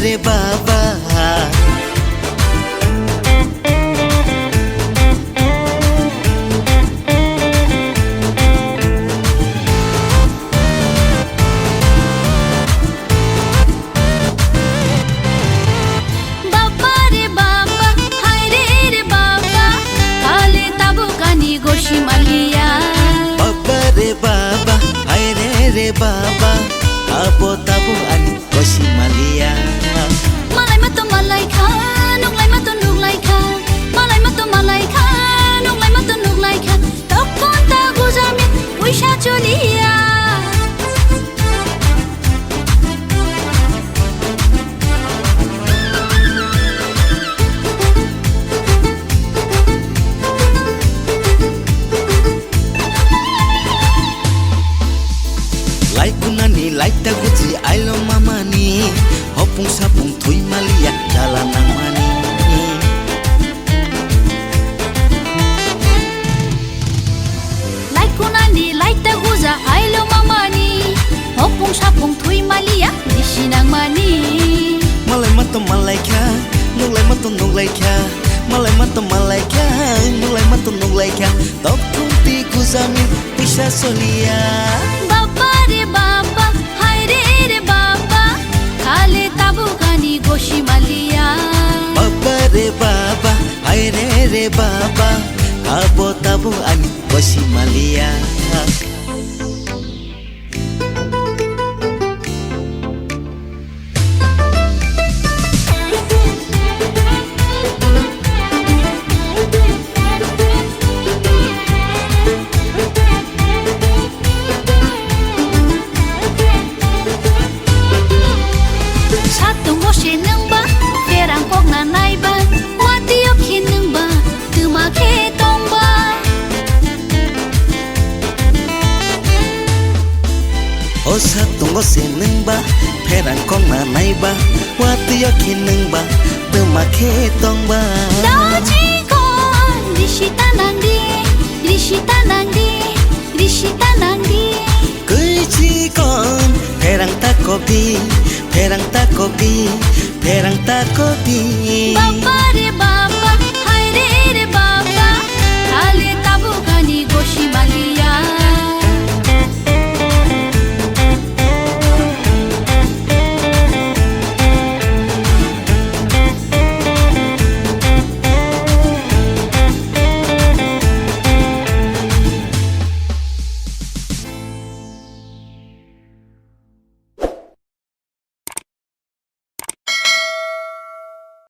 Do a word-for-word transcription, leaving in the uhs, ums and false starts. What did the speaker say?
Re baba. Baba re baba, hai re re baba, kale tabuk ani gosi maliya. Baba re baba, hai re re baba, abo tabuk ani gosi maliya. Malai ma to malai kha, nuklai ma to nuklai kha, malai ma to malai kha, nuklai ma to nuklai kha, tokon ta gujami puisa choliya. Laikunani laita guji ailo mamani, hopung sapung thui maliya jala nangmani. Laikunani laita guja ailo mamani, hopung sapung thui maliya bisi nangmani. Malai ma to malai kha, nuklai ma to nuklai kha, malai ma to malai kha, nuklai ma to nuklai kha, tokthung ti gujami puisa soliya. Baba re baba, hai re re baba, kale tabuk ani gosi maliya. Baba re baba, hai re re baba, abo tabuk ani gosi maliya. Satungo se nwngba, pherang kokna naiba, watio khe nwngba, twma khe tongba. O satungo se nwngba, pherang kokna naiba, watio khe nwngba, twma khe tongba. Daji kon, risi ta nangdi, risi ta nangdi, risi ta nangdi. Kwi chikon, pherang ta kok di, pherang ta kok di, pherang ta kok di. Baba re baba, hai re re baba, kale tabuk ani gosi maliya.